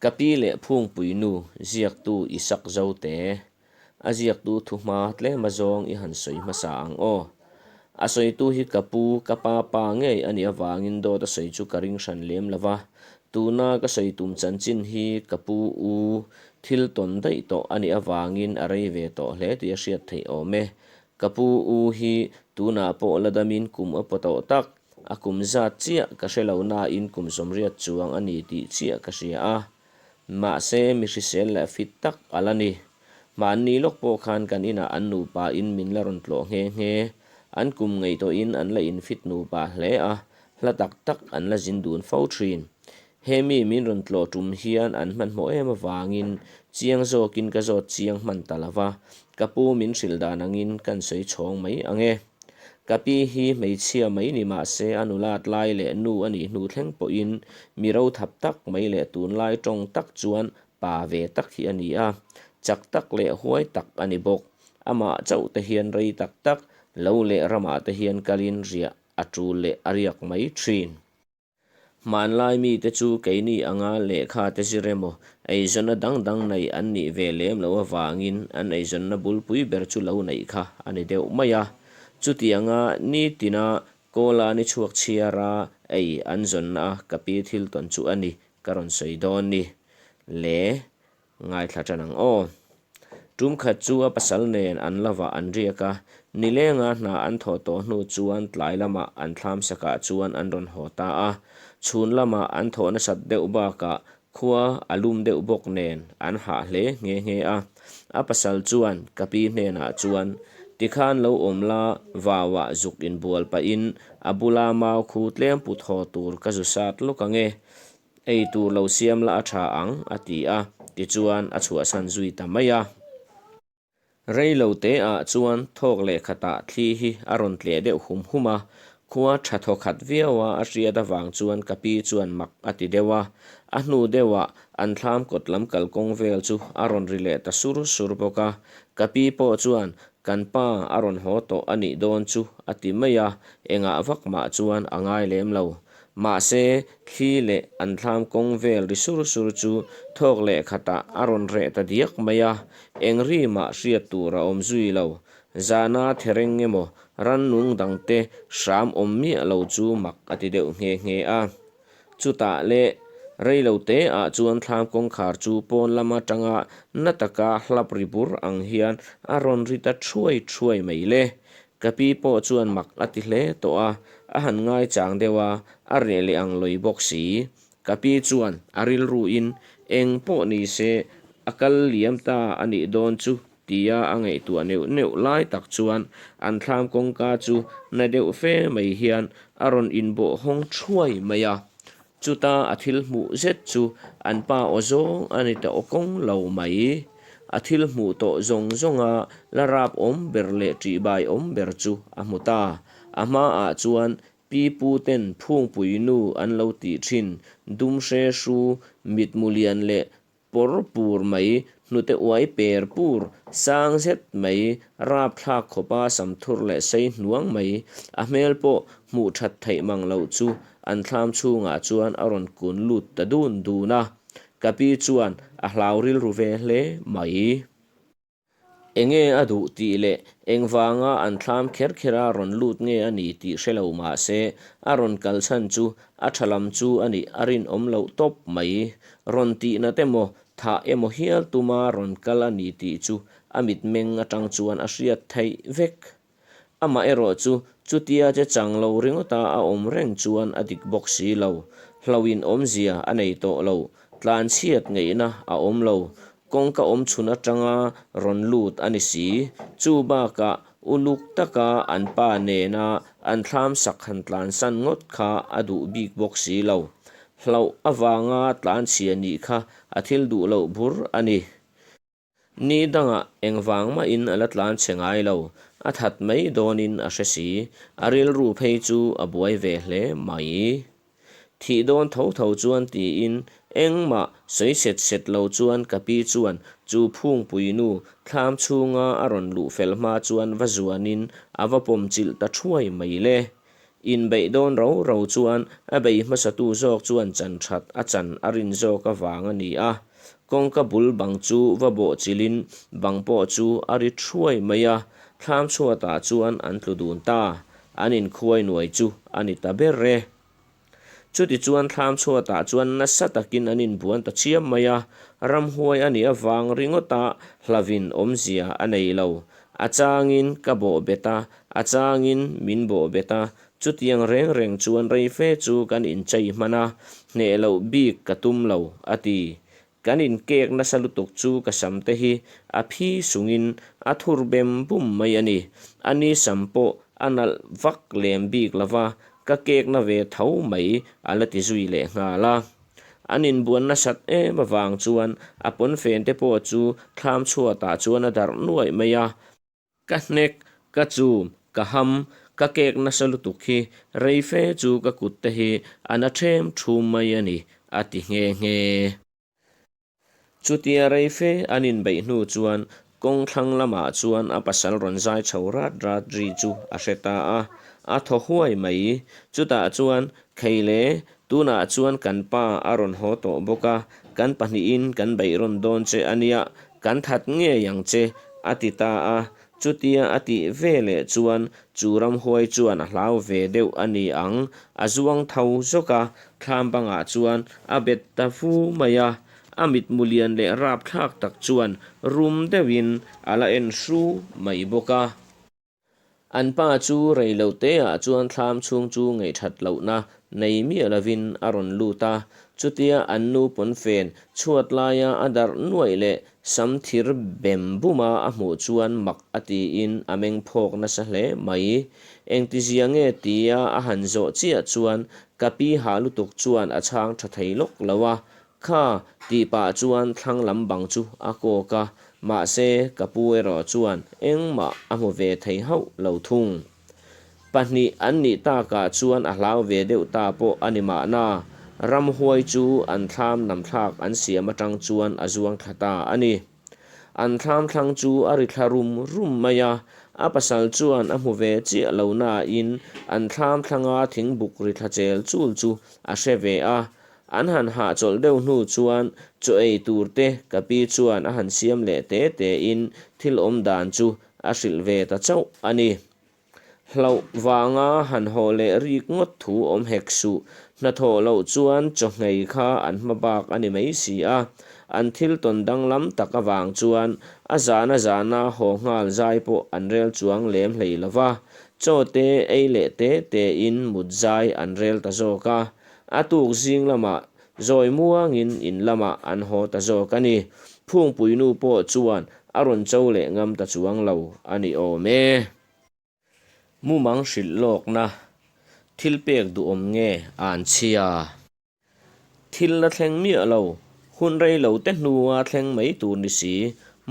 Ka pi leh Phungpui nu ziaktu Isak Zote, a ziaktu thuhma tlem azawng i han sawi hmasa ang aw. A sawitu hi ka pu, ka pa pa ngei a nih avangin dawt a sawi chu ka ring hran lem lo va, tuna ka sawi tum chanchin hi ka pu u thil tawn daih tawh a nih avangin a rei ve tawh hle tih a hriat theih awm e. Ka pu u hi tunah pawh la damin kum a paw tawh tak, a kum zat chiah ka hre lo nain kum 80 chuang a ni tih chiah ka hria a. Mahse mi hrisel leh fit tak a la ni. Hmanni lawk pawh khan kan inah an nupa in min la rawn tlawh nghe nghe. An kum ngaihtuahin an la infit nupa hle a, hla tak tak an la zin dun fo thin. He mi min rawn tlawh tum hian an hmanhmawh em avangin chiang zawkin ka zawt chiang hman ta lo va, ka pu min hrilh dan angin kan sawi chhawng mai ang e. Ka pi hi hmeichhia mai ni mah se a nulat lai leh nu a nih hnu thleng pawhin mi ro thap tak mai leh tunlai tawng tak chuan pa ve tak hi a ni a, chak tak leh huai tak a ni bawk. Amah chauh te hian rei tak tak lo leh ramah te hian kalin riah a tul leh a riak mai thin. Hmanlai mite chu keini anga lehkha te zir emaw, eizawnna dang dang nei an nih ve lem loh avangin an eizawnna bulpui ber chu lo neih kha a ni deuh mai a. Chutianga nitina Kawla ni chhuak chhiara ei an zawnna a ka pi thil tawn chu a ni ka rawn sawi dawn ni le. Ngaithla tan ang aw. Tum khat chu a pasal nen an lovah an riak a, nilenga hna an thawh tawh hnu chuan tlai lamah an thlam sakah chuan an rawn haw ta a. Chhun lamah an thawh nasat deuh bakah khua a lum deuh bawk nen an hah hle nghe nghe a. A pasal chuan ka pi hnenah chuan, Tikhan lo awm la, vauah zuk inbual pahin a bula mau khu tlem put haw tur ka zu sat lawk ang e. Ei tur lo siam la a tha ang, a ti a, tichuan a chhuahsan zui ta mai a. Rei lo te ah chuan thawk leh khatah thli hi a rawn tleh deuh hum hum a, khua tha thaw khat viau a a hriat avang chuan ka pi chuan mak a ti deuh a. A hnu deuhah an thlam kawt lam kalkawng vel chu a rawn ri leh ta sur sur bawk a, ka pi pawh chuan kan pa a rawn haw tawh a nih dawn chu a ti mai a, engah vak mah chuan a ngai lem lo. Mahse, thli leh an thlam kawng vel ri sur sur chu thawk leh khatah a rawn reh ta diak mai a, eng ri mah hriat tur a awm zui lo. Zana thereng emaw rannung dangte hram awm miah lo chu mak a ti deuh nghe nghe a. Chutah leh rei lo te ah chuan thlam kawngkhar chu pawn lam atanga na taka hlap ri bur ang hian a rawn ri ta thuai thuai mai le. Ka pi pawh chuan mak a ti hle tawh a, a han ngaichang deuh a, a reh leh ang lawih bawk si. Ka pi chuan a rilruin eng pawh ni se a kal liam ta a nih dawn chu tia a ngaihtuah neuh neuh lai tak chuan an thlam kawngka chu na deuh fe mai hian a rawn inbawh hawng thuai mai a. Chuta a thil hmuh zet chu an pa aw zawng a ni ta aw kawng lo mai. A thil hmuh tawh zawng zawnga la rap awm ber leh ṭihbai awm ber chu a hmu ta. A hmaah chuan pi pu ten phungpui nu an lo tih ṭhin dum hre hru mitmu lian leh Pawr pur mai, hnute uai per pur, sang zet mai, rapthlak khawpa samthur leh sei hnuang mai, a hmel pawh hmuh that theih mang loh chu an thlam chhungah chuan a rawn kun lut ta dun dun a. Ka pi chuan a hlau rilru ve hle mai. Enge a duh tih leh engvanga an thlam kher kher a rawn lut nge a ni tih hre lo mah se, a rawn kal chhan chu a tha lam chu a nih a rinawm loh tawp mai. Rawn tihna te maw, thah emaw hial tuma rawn kal a ni tih chu a mitmeng atang chuan a hriat theih vek. Amah erawh chu chutia che chang lo ringawta a awm reng chuan a dik bawk si lo. Hlauhin awmzia a nei tawh lo, tlanchhiat ngeihna a awm lo, kawngka awm chhun atanga rawn lut a ni si. Chu bakah uluk taka an pa nena an thlam sak han tlansan ngawt kha a duh bik bawk si lo. Hlauh avanga tlanchhia nih kha a thil duh loh bur a ni. Ni dangah engvang mahin a la tlan chhe ngai lo, a that mai dawnin a hre si, a rilru phei chu a buai ve hle mai. Thih dawn tho tho chuan tiin engmah sawi set set lo chuan ka pi chuan chu phungpui nu thlam chhunga a rawn luh fel hma chuan va zuanin a va pawm chilh ta thuai mai le. Inbeih dawn ro ro chuan a bei hmasatu zawk chuan chan that a chan a rin zawk avang a ni a. Kawngka bul bang chu va bawh chilhin bang pawh chu a ri thuai mai a, thlam chhuatah chuan an tlu dun ta. An inkhuai nuai chu a ni ta ber e. Chutichuan thlam chhuatah chuan nasa takin an inbuan ta chiam mai a, ramhuai a nih avang ringawta hlauhin awmzia a nei lo. A changin ka bawh bet a, a changin min bawh bet a, chutiang reng reng chuan rei fe chu kan inchei hman a, hneh loh bik ka tum lo, a ti. Kan inkek nasa lutuk chu ka sam te hi a phi sungin a thur bem bum mai a ni. A ni sam pawh a nalh vak lem bik lo va, ka kek na ve tho mai a la ti zui leh nghal a. An inbuan nasat em avang chuan a pawnfen te pawh chu thlam chhuatah chuan a darh nuaih mai a. Ka hnek, ka chum, ka ham, ka kek nasa lutuk hi rei fe chu ka kut te hi a na ṭhem ṭhum mai a ni, a ti nghe nghe. Chutia rei fe an inbeih hnu chuan kawng thlang lamah chuan a pasal rawn zai chho rat rat ri chu a hre ta a, a thaw huai mai. Chutah chuan Kheile, tunah chuan kan pa a rawn haw tawh bawk a, kan pahnihin kan beih rawn dawn che a nia, kan that ngei ang che, a ti ta a. Chutia a tih ve leh chuan chu ramhuai chuan a hlau ve deuh a ni ang, a zuang tho zawk a, thlam bangah chuan a bet ta fu mai a. A mitmu lian leh rapthlak tak chuan rum deuhin a la en hru mai bawk a. An pa chu rei lo teah chuan thlam chhung chu ngaihthat lohna nei miah lovin a rawn lut a, chutia an nu pawnfen chhuat laia a darh nuaih leh sam thir bem buma a hmuh chuan mak a tiin a meng phawk nasa hle mai. Engtizia nge tia a han zawh chiah chuan ka pi hah lutuk chuan a chhang tha thei lawk lo a, Kha tih pah chuan thlang lam bang chu a kawk a, mahse ka pu erawh chuan engmah a hmu ve thei hauh lo thung. Pahnih an nih takah chuan a hlau ve deuh ta pawh a ni mahna, ramhuai chu an thlam namthlak an siam atang chuan a zuang thla ta a ni. An thlam thlang chu a ri thla rum rum mai a, a pasal chuan a hmu ve chiah lo nain an thlam thlanga thingbuk ri thla chel chul chu a hre ve a, An han hahchawlh deuh hnu chuan chaw ei tur te ka pi chuan a han siam leh te te in thil awm dan chu a hrilh ve ta chauh a ni. Hlauh vanga han haw leh rik ngawt thu awm hek suh, hnathawh loh chuan chaw nghei kha an hma bak a ni mai si a, an thil tawn danglam tak avang chuan a zana zana haw nghal zai pawh an rel chuang lem hlei lo va, chaw te ei leh te te in mut zai an rel ta zawk a. A tuk zing lamah zawi muangin in lamah an haw ta zawk a ni. Phungpuinu pawh chuan a rawn cho leh ngam ta chuang lo a ni awm e. Mumang hrilh lawkna thil pek duhawm nge an chhia? Thil la thleng miah lo, hun rei lo te hnua thleng mai tur ni si,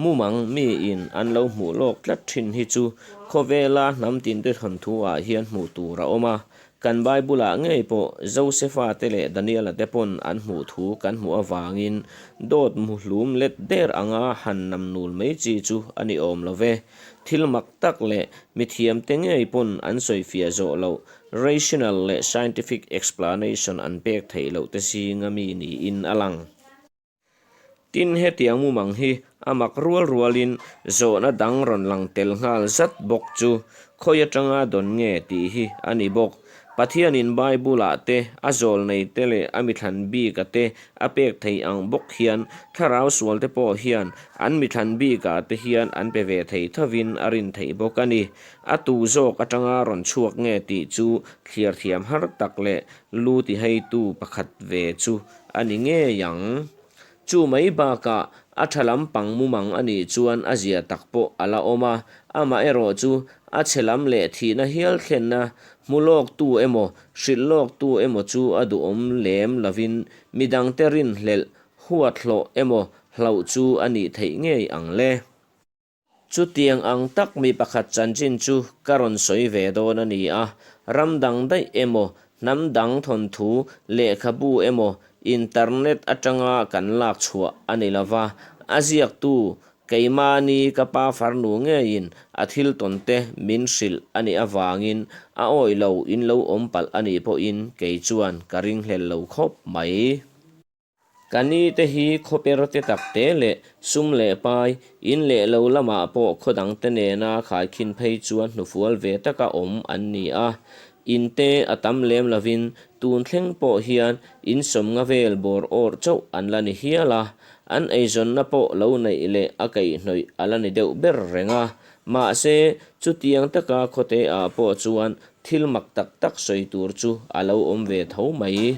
mumang miin an lo hmuh lawk tlat thin hi chu khawvela hnam tinte thawnthu ah hian hmuh tur a awm a, Kan Bible-ah ngei pawh Josefa te leh Daniela te pawn an hmuh thu kan hmuh avangin dawt muhlum let der anga han namnul mai chi chu a ni awm lo ve. Thil mak tak leh mithiamte ngei pawn an sawifiah zawh loh rational leh scientific explanation an pek theih loh te zinga mi niin a lang. Tin, hetiang mumang hi a mak rual rualin zawhna dang rawn lang tel nghal zat bawk chu khawi atanga dawn nge tih hi a ni bawk. Pathianin Bible-ah te, a zawlneite leh a mithlan bika te a pek theih ang bawk hian thlarau sualte pawh hian an mithlan bikah te hian an pe ve thei thovin a rin theih bawk a ni. A tu zawk atanga rawn chhuak nge tih chu thliar thiam har tak leh lu tiheitu pakhat ve chu a ni ngei ang. Chu mai bakah a tha lampang mumang a nih chuan a zia tak pawh a la awm a, amaherawh chu a chhe lam leh thihna hial thlenna hmu lawktu emaw hrilh lawktu emaw chu a duhawm lem lovin midangte rinhlelh, huathlawh emaw hlauh chu a nih theih ngei ang le. Chutiang ang tak mi pakhat chanchin chu ka rawn sawi ve dawn a ni a, ram dang daih emaw, hnam dang thawnthu, lehkhabu emaw, internet atanga kan lak chhuah a ni lova, a ziaktu Keimahni ka pa farnu ngeiin a thil tawn te min hrilh a nih avangin a awih lo in lo awm palh a nih pawhin kei chuan ka ringhlel lo khawp mai. Ka ni te hi khawper te tak te leh sum leh pai, in leh lo lamah pawh khaw dang te nena khaikhin phei chuan hnufual ve taka awm an ni a. In te a tam lem lovin tun thleng pawh hian in sawmnga vel bawr awr chauh an la ni hial a. An eizawnna pawh lo neih leh a kaihhnawih a la ni deuh ber reng a. Mahse, chutiang taka khawte ah pawh chuan Thil mak tak tak sawi tur chu a lo awm ve tho mai.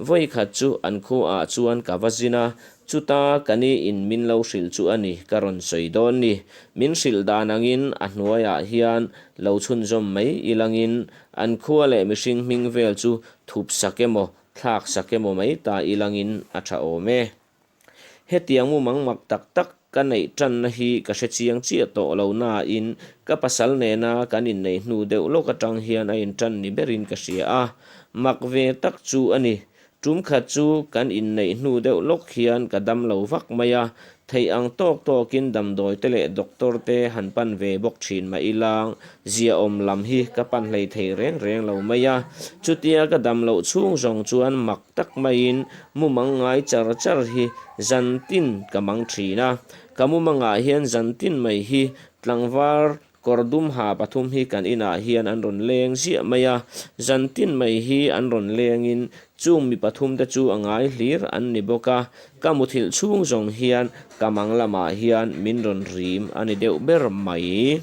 Vawikhat chu an khuaah chuan ka va zin a, chuta ka ni in min lo hrilh chu a ni ka rawn sawi dawn ni. Min hrilh dan angin a hnuaiah hian lo chhunzawm mai ilangin an khua leh mihring hming vel chu thup sak emaw thlak sak emaw mai ta ilangin a tha awm e. Hetiang mumang mak tak tak ka neih tanna hi ka hre chiang chiah tawh lo nain ka pasal nena kan inneih hnu deuh lawk atang hian a intan ni berin ka hria a, mak ve tak chu a ni. Tum khat chu kan inneih hnu deuh lawk hian ka dam lo vak mai a, theih ang tawk tawkin damdawi te leh doctor te han pan ve bawk thin mah ilang ziaawm lam hi ka pan hlei thei reng reng lo mai a. Chutia ka dam loh chhung zawng chuan mak tak maiin Mumang ngai char char hi zan tin ka mang thin a, ka mumangah hian zan tin mai hi tlangval kawr dum ha pathum hi kan inah hian an rawn leng ziah mai a, zan tin mai hi an rawn lengin chung mi pathum te chu a ngai hlir an ni bawk a, ka muthilh chhung zawng hian ka mang lamah hian min rawn rim a ni deuh ber mai.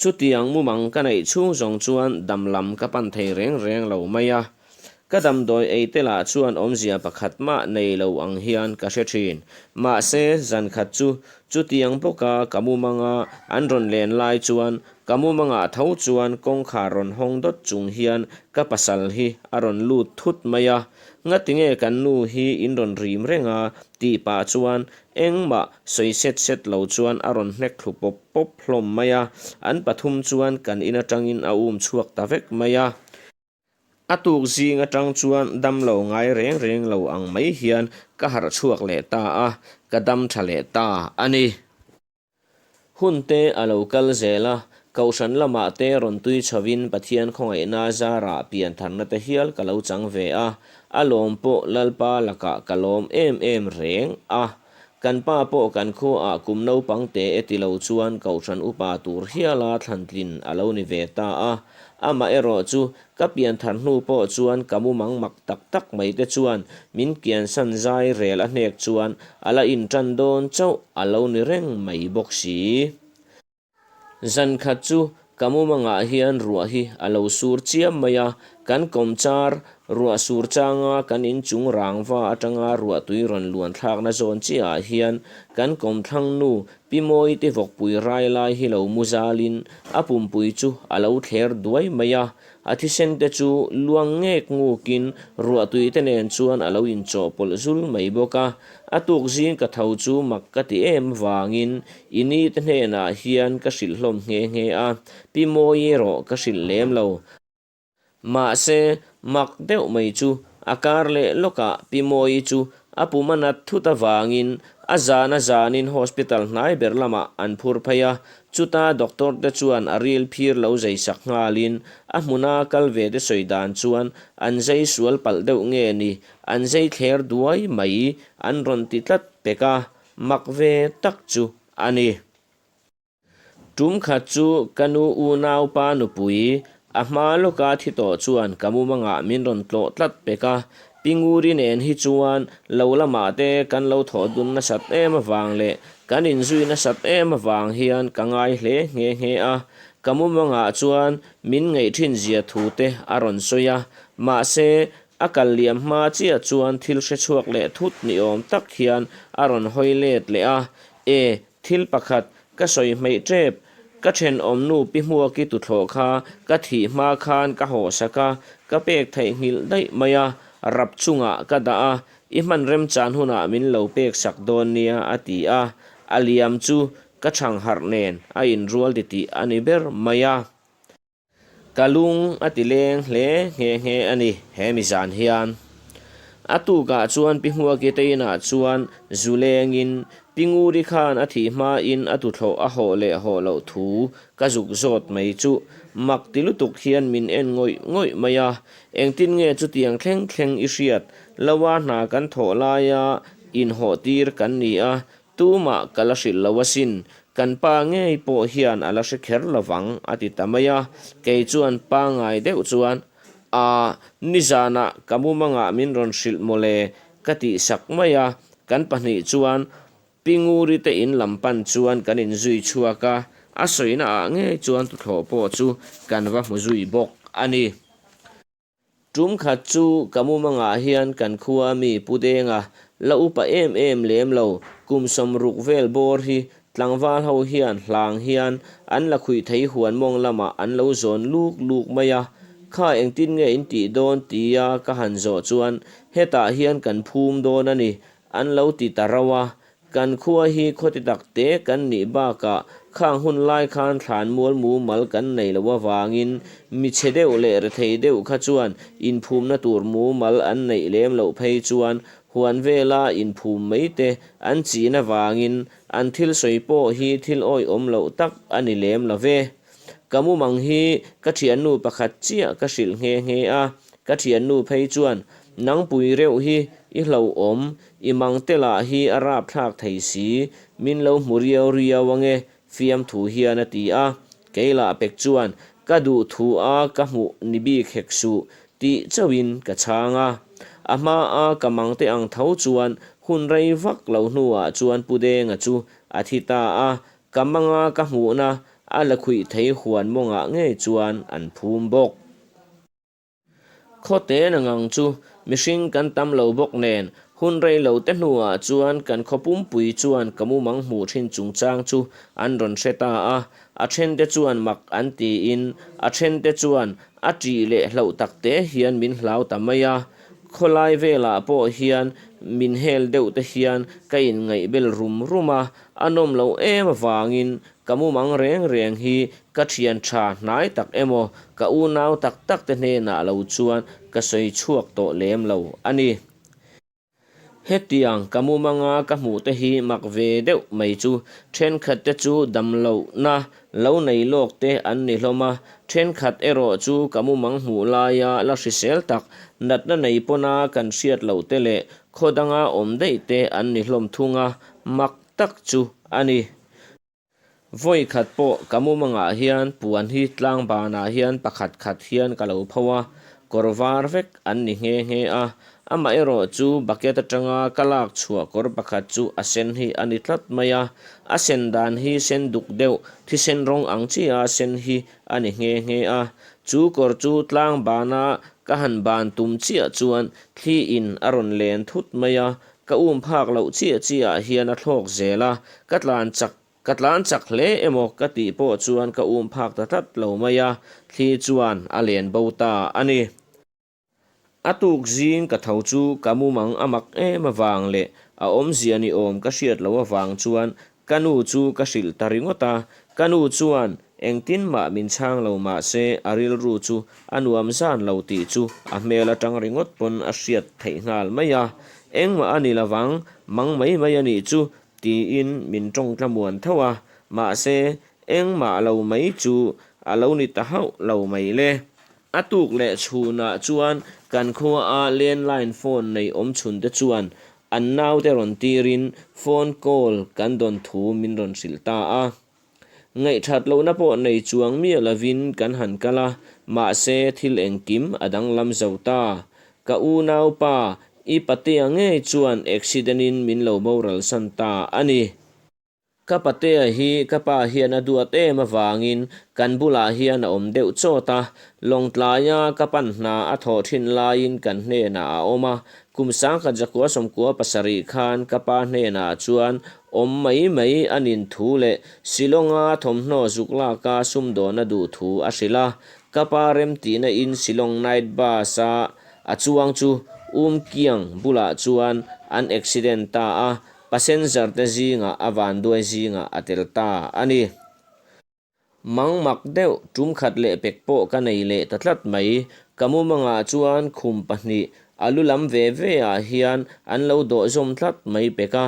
Chutiang mumang ka neih chhung zawng chuan dam lam ka pan thei reng reng lo mai a. Ka damdawi ei te lah chuan awmzia pakhat mah nei lo ang hian ka hre thin. Mahse, zan khat chu chutiang bawka ka mumanga an rawn len lai chuan ka mumangah tho chuan kawngkhar rawn hawng dawt chung hian ka pasal hi a rawn lut thut mai a. Ngatinge kan nu hi in rawn rim reng a tih pah chuan Engmah sawi set set lo chuan a rawn hnek thlu pawp pawp hlawm mai a, an pathum chuan kan in atangin a um chhuak ta vek mai a. A tuk zing atang chuan dam lo ngai reng reng lo ang mai hian ka harh chhuak leh ta a, ka dam tha leh ta a ni. Hun te a lo kal zel a, Kohhran lamah te rawn tui chhovin Pathian khawngaihna zarah piantharna te hial ka lo chang ve a, a lawm pawh Lalpa lakah ka lawm em em reng a. Kan pa pawh kan khuaah kum naupang te e ti lo chuan Kohhran upa tur hiala thlantlin a lo ni ve ta a, amaherawh chu Ka pianthar hnu pawh chuan ka mumang mak tak tak mai te chuan min kiansan zai rel a hnek chuan a la intan dawn chauh a lo ni reng mai bawk si. Zan khat chu ka mumangah hian ruah hi a lo sur chiam mai a, kan kawmchar ruah sur changa kan inchung rangva atanga ruahtui rawn luan thlakna zawn chiahah hian kan kawmthlang nu Pi Mawite vawkpui rai lai hi lo mu zalin a pumpui chu a lo thler duai mai a, a thisen te chu luang ngek ngukin ruahtui te nen chuan a lo inchawhpawlh zul mai bawk a. A tuk zing ka tho chu mak ka ti em vangin i ni te hnenah hian ka hrilh hlawm nghe nghe a, Pi Mawi erawh ka hrilh lem lo. Mahse, mak deuh mai chu a kar leh lawkah Pi Mawii chu a pum a nat thut avangin a zan a zanin hospital hnai ber lamah an phur phei a, chuta doctor te chuan a ril phir lo zai sak nghalin a hmuna kal ve te sawi dan chuan an zai sual palh deuh nge ni, an zai thler duai mai an rawn ti tlat pek a, mak ve tak chu a ni. Tum khat chu ka nu unaupa nupui a hma lawka thi tawh chuan ka mumangah min rawn tlawh tlat pek a, Pi Nguri nen hi chuan lo lamah te kan lo thawh dun nasat em avang leh kan inzui nasat em avang hian ka ngai hle nghe nghe a, ka mumangah chuan min ngaih thin zia thu te a rawn sawi a, mahse a kal liam hma chiah chuan thil hre chhuak leh thut ni awm tak hian a rawn hawi let leh a, e Thil pakhat ka sawi hmeih tep, ka thenawm nu Pi Hmuaki tuthlawh kha ka thih hma khan ka hawhsak a, ka pek theihnghilh daih mai a, rap chungah ka dah a, i hman remchan hunah min lo pek sak dawn nia a ti a, a liam chu ka chhang harh nen a inrual titih a ni ber mai a. Ka lung a ti leng hle nghe nghe a ni he mi zan hian. A tukah chuan Pi Hmuaki te inah chuan zu lengin Pi Nguri khan a thih hmain a tuthlawh a hawh leh hawh loh thu ka zuk zawt mai chu mak ti lutuk hian min en ngawih ngawih mai a. Engtin nge chutiang thleng thleng i hriat? Loa hna kan thawh laia inhawh tir kan ni a, tumah ka la hrilh lo asin, kan pa ngei pawh hian a la hre kher lovang a ti ta mai a. Kei chuan pangngai deuh chuan A, nizanah ka mumangah min rawn hrilh mawle ka tih sak mai a, kan pahnih chuan Pi Nguri te in lam pan chuan kan inzui chhuak a, a sawina ah ngei chuan tuthlawh pawh chu kan va hmu zui bawk a ni. Tum khat chu ka mumangah hian kan khua mi Pu Denga la upa em em lem lo, kum 60 vel bawr hi Tlangval ho hian hlang hian an la khuih thei huan mawng lamah an lo zawn luk luk mai a, kha engtin nge in tih dawn tia ka han zawh chuan hetah hian kan phum dawn a ni an lo ti ta rauh a, kan khua hi khawti tak te kan nih bakah khang hun lai khan thlan mual mumal kan nei loh avangin mi chhe deuh leh rethei deuh kha chuan inphumna tur mumal an neih lem loh phei chuan huan vela inphum mai te an chin avangin An thil sawi pawh hi thil awihawm loh tak a ni lem lo ve. Ka mumang hi ka thiannu pakhat chiah ka hrilh nghe nghe a, ka thiannu phei chuan, Nangpui reuh hi i hlauhawm, i mangte lah hi a rapthlak thei si, min lo hmu riau riau ange, fiamthu hian a ti a. Kei lah pek chuan, Ka duh thu a ka hmuh ni bik hek suh, tih chauhin ka chhang a. A hmaa ka mangte ang tho chuan hun rei vak lo hnuah chuan Pu Denga chu a thi ta a, ka manga ka hmuhna a la khuih thei huan mawngah ngei chuan an phum bawk. Khawte na ngang chu mihring kan tam lo bawk nen hun rei lo te hnuah chuan kan khaw pumpui chuan ka mumang hmuh thin chungchang chu an rawn hre ta a, A thente chuan mak an tiin a thente chuan a ṭih leh hlauh tak te hian min hlau ta mai a. Khawlai velah pawh hian min hel deuh te hian ka inngaihbel rum rum a, a nawm loh em avangin ka mumang reng reng hi ka thian tha hnai tak emaw ka unau tak tak te hnenah lo chuan ka sawi chhuak tawh lem lo a ni. Hetiang ka mumanga ka hmuh te hi mak ve deuh mai chu thenkhat te chu damlohna lo nei lawk te an ni hlawm a, thenkhat erawh chu ka mumang hmuh laia la hrisel tak, natna nei pawna kan hriat loh te leh khaw danga awm daih te an ni hlawm thung a, mak tak chu a ni. Vawi khat pawh ka mumangah hian puan hi tlang banah hian pakhat khat hian ka lo pho a, kawr var vek an ni nghe nghe a. Amaherawh chu bucket atanga ka lak chhuah kawr pakhat chu a sen hi a ni tlat mai a, a sen dan hi sen duk deuh, thisen rawng ang chiah a sen hi a ni nghe nghe a. Chu kawr chu tlang bana ka han ban tum chiah chuan thli in a rawn len thut mai a, Ka um phak loh chiah chiah ah hian a thlawk zel a, ka tlan chak ka tlan chak hle emaw ka tih pawh chuan ka um phak ta tlat lo mai a, thli chuan a len bo ta a ni. A tuk zing ka tho chu ka mumang a mak em avang leh a awmzia ni awm ka hriat loh avang chuan Ka nu chu ka hrilh ta ringawt a, ka nu chuan engtin mah min chhang lo mah se a rilru chu a nuam zan lo tih chu a hmel atang ringawt pawn a hriat theih nghal mai a, engmah a ni lovang, mang mai mai a nih chu tiin min tawng tlamuan tho a, mahse engmah lo mai chu a lo ni ta hauh lo mai le. A tuk leh chhunah chuan kan khuaa landline phone nei awm chhun te chuan An naute rawn tirin phone call kan dawn thu min rawn hrilh ta a. Ngaihthat lohna pawh nei chuang miah lovin kan han kal a, mahse thil engkim a danglam zo ta. Ka unaupa i patea ngei chuan accident in min lo boral san ta a ni. Ka patea hi ka pa hian a duat em avangin kan bulah hian a awm deuh chawt a, Lawngtlaia ka pan hna a thawh thin laiin kan hnenah a awm a, kum 1997 khan ka pa hnenah chuan awm mai mai a nin thu leh Shillonga thawmhnaw zuk laka sumdawn a duh thu a hrilh a, ka pa remtihna in Shillong night bus a a chuang chu Umkiang bulah chuan an accident ta a, Passenger te zingah a vanduai zingah a tel ta a ni. Mang mak deuh tum khat leh pek pawh ka nei leh ta tlat mai. Ka mumangah chuan khum pahnih A lu lam ve ve ah hian an lo dawh zawm tlat mai pek a.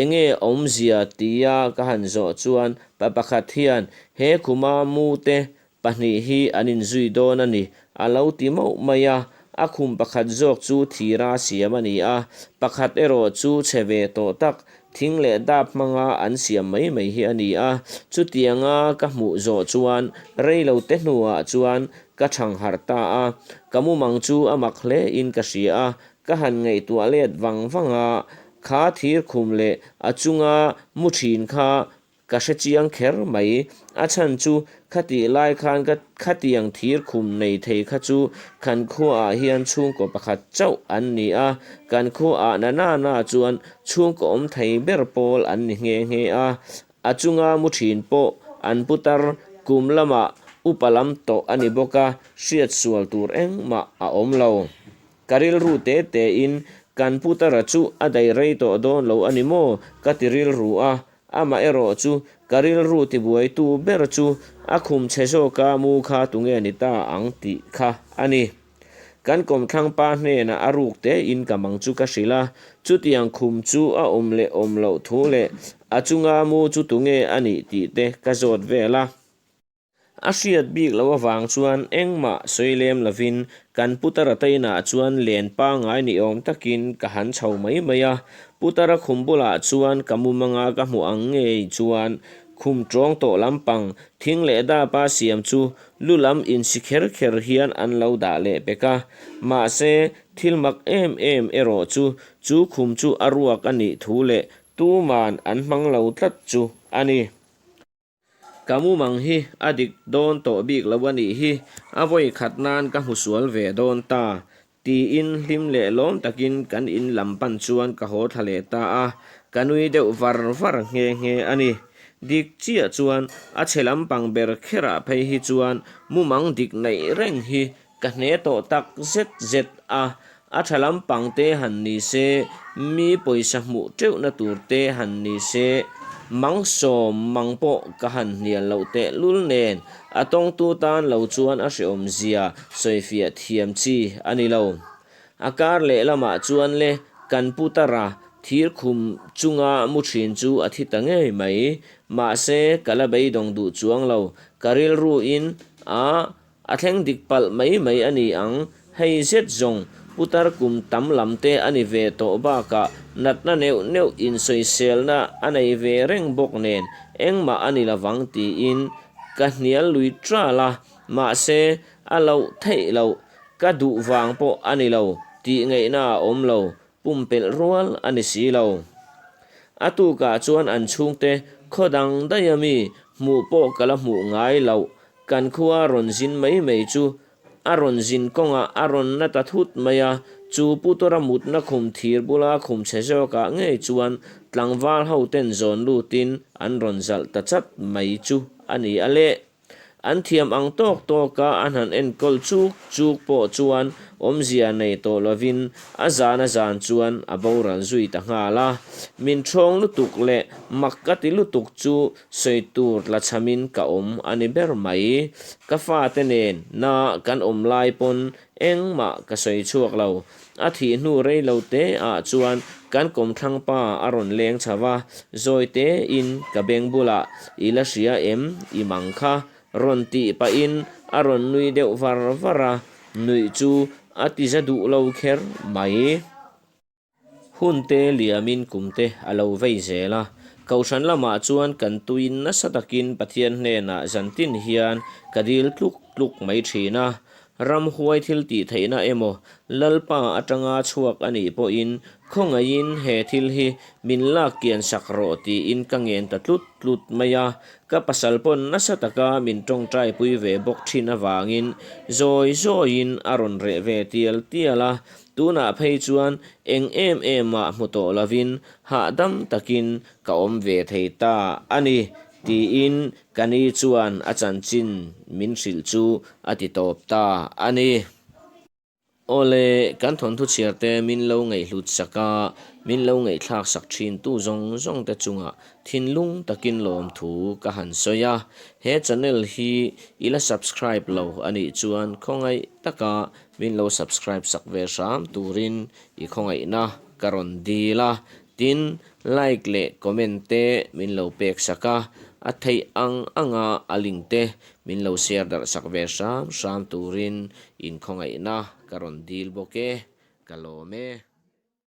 Enge awmzia tia ka han zawh chuan pa pakhat hian he khuma mu te Pahnih hi an inzui dawn a ni, a lo ti mauh mai a. A khum pakhat zawk chu thira siam a ni a, pakhat erawh chu chhe ve tawh tak, thing leh dap hmanga an siam mai mai hi a ni a. Chutianga ka hmuh zawh chuan rei lo te hnuah chuan ka thang harh ta a. Ka mumang chu a mak hle in ka hria a, ka han ngaihtuah let vang vang a, kha thir khum leh a chunga mu thin kha Ka hre chiang kher mai. A chhan chu khatih lai khan ka khatiang thir khum nei thei kha chu kan khuaah hian chhungkaw pakhat chauh an ni a, kan khuaah na na na chuan chhungkaw awm thei ber pawl an ni nghe nghe a. A chunga mu thin pawh an putar kum lamah upa lam tawh a ni bawk a, hriat sual tur engmah a awm lo. Ka rilru te tein kan putara chu a daih rei tawh dawn lo a ni maw ka ti rilru a, Amah erawh chu ka rilru tibuaitu ber chu a khum chhe zawka mu kha tunge ni ta ang tih kha a ni. Kan kawmthlang pa hnenah a ruk tein ka mang chu ka hrilh a, chutiang khum chu a awm leh awm loh thu leh a chunga mu chu tunge a nih tih te ka zawt vel a. A hriat bik loh avang chuan engmah sawi lem lovin kan Putara tainah chuan len pangngai ni awm takin ka han chho mai mai a. Putara khum bulah chuan ka mumanga ka hmuh ang ngei chuan khum tawng tawh lampang thing leh dapa siam chu lu lam insi kher kher hian an lo dah leh pek a. Mahse, thil mak em em erawh chu chu khum chu a ruak a nih thu leh tuman an hmang lo tlat chu a ni. Ka mumang hi a dik dawn tawh bik lo a nih hi, a vawi khat nan ka hmu sual ve dawn ta, tiin hlim leh lawm takin kan in lam pan chuan ka haw thla leh ta a, ka nui deuh var var nghe nghe a ni. Dik chiah chuan a chhe lampang ber kherah phei hi chuan mumang dik neih reng hi Ka hne tawh tak zet zet a, a tha lampang te han ni se, mi pawisa hmuh teuhna tur te han ni se, mang sawm mang pawh ka han hnial loh teh lul nen, a tawngtu tan lo chuan a hreawm zia sawifiah thiam chi a ni lo. A kar leh lamah chuan le kan putara thir khum chunga mu thin chu a thi ta ngei mai, mahse ka la beidawng duh chuang lo, ka rilruin a A thleng dik palh mai mai a ni ang. Hei zet zawng, putar kum tam lam te a ni ve tawh bakah natna neuh neuh insawiselna a nei ve reng bawk nen engmah a ni lovang tiin ka hnial lui tral a, mahse a loh theih loh, ka duh vang pawh a ni lo tih ngaihna a awm lo, pumpelh rual a ni si lo. A tukah chuan an chhungte khaw dang daih a mi hmuh pawh ka la hmuh ngai loh Kan khua rawn zin mai mai chu a rawn zin kawngah a rawn na ta thut mai a, chu Putora mutna khum thir bula khum chhe zawkah ngei chuan tlangval ho ten zawn lutin an rawn zalh ta chat mai chu a ni a le. An thiam ang tawk tawka an han enkawl chuk chuk pawh chuan awmzia nei tawh lovin a zan a zan chuan a boral zui ta nghal a. Min ṭhawng lutuk leh mak ka ti lutuk chu Sawi tur tla chhamin ka awm a ni ber mai. Ka fate nen na kan awm lai pawn engmah ka sawi chhuak lo. A thih hnu rei lo te ah chuan kan kawmthlang pa a rawn leng chho va, zawi te in ka beng bulah i la hria em i mang kha rawn tih pahin a rawn nui deuh var var a, nuih chu a ti za duh lo kher mai. Hun te liamin kum te a lo vei zel a, Kohhran lamah chuan kan tuin nasa takin Pathian hnenah zantin hian ka dil tluk tluk mai thin a. Ramhuai thil tih theihna emaw Lalpa atanga chhuak a nih pawhin khawngaihin he thil hi min lak kian sak rawh tiin ka ngen ta tlut tlut mai a. Ka pasal pawn nasa taka min tawngtai pui ve bawk thin avangin zawi zawiin a rawn reh ve tial tial a, Tunah phei chuan eng em em ah hmu tawh lovin hahdam takin ka awm ve thei ta a ni, tiin ka ni chuan a chanchin min hrilh chu a ti tawp ta a ni. Awle, kan thawnthu chhiar te min lo ngaihhlut sak a, min lo ngaihthlak sak thin tu zawng zawng te chungah thinlung takin lawmthu ka han sawi a. He channel hi i la subscribe lo a nih chuan khawngaih taka min lo subscribe sak ve hram turin i khawngaihna ka rawn dil a. Tin, like leh comment te min lo pek sak a, a theih ang anga a link te min lo share darh sak ve hram hram turin Inkhawngaihna ka rawn dil bawk e, ka lawm e.